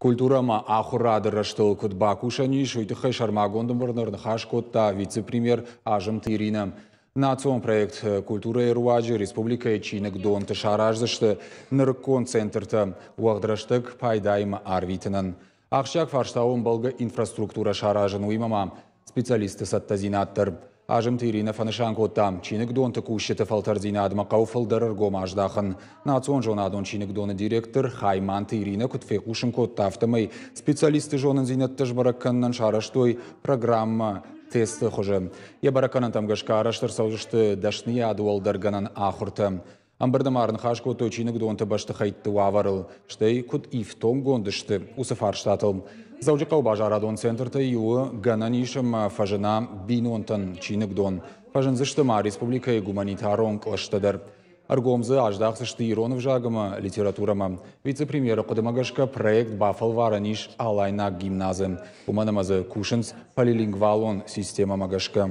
Культурӕ ӕмӕ ахуырады рӕзтыл куыд бакусӕн ис, уый тыххӕй сӕрмагонд ӕмбырды ӕрныхас кодта вице-премьер Азымты Иринӕ. Национ проект «Культурӕйы руаджы» республикӕйы чиныгдонты сараздзысты нырыккон центртӕ уӕгъд рӕстӕг пайдаимӕ арвитынӕн. Ахсджиаг фарста у ӕмбӕлгӕ инфраструктурӕ саразын, уыимӕ ма специалистты цӕттӕдзинад дӕр. Азымты Иринӕ фӕнысан кодта, чиныгдонты кусджыты фӕлтӕрдзинадмӕ хъӕуы фылдӕр ӕргом аздахын. Национ зонадон чиныгдоны директор Хайманты Иринӕ куыд фехъусын кодта, афтӕмӕй специалистты зонындзинӕдтӕ сбӕрӕг кӕнынӕн сарӕзтой программӕ тесты хуызы. Йӕ бӕрӕггӕнӕнтӕм гӕсгӕ арӕзт ӕрцӕудзысты дӕсныйады уӕлдӕргӕнӕн ахуыртӕ. Ӕмбырды ма ӕрныхас кодтой чиныгдонты бӕстыхӕйтты уавӕрыл, стӕй куыд ифтонггонд сты, уыцы фарстатыл. Дзӕуджыхъӕуы базарадон центртӕй иуы гӕнӕн ис ӕмӕ фӕзына бинонтӕн чиныгдон. Фӕзындзысты ма республикӕйы гуманитарон кълӕстӕ дӕр. Ӕргом дзы аздахдзысты ирон ӕвзаг ӕмӕ литературӕмӕ. Вице-премьеры хъуыдымӕ гӕсгӕ проект бафӕлварӕн ис Алайнаг гимназы, уымӕн ӕмӕ дзы кусынц полилингвалон системӕмӕ гӕсгӕ.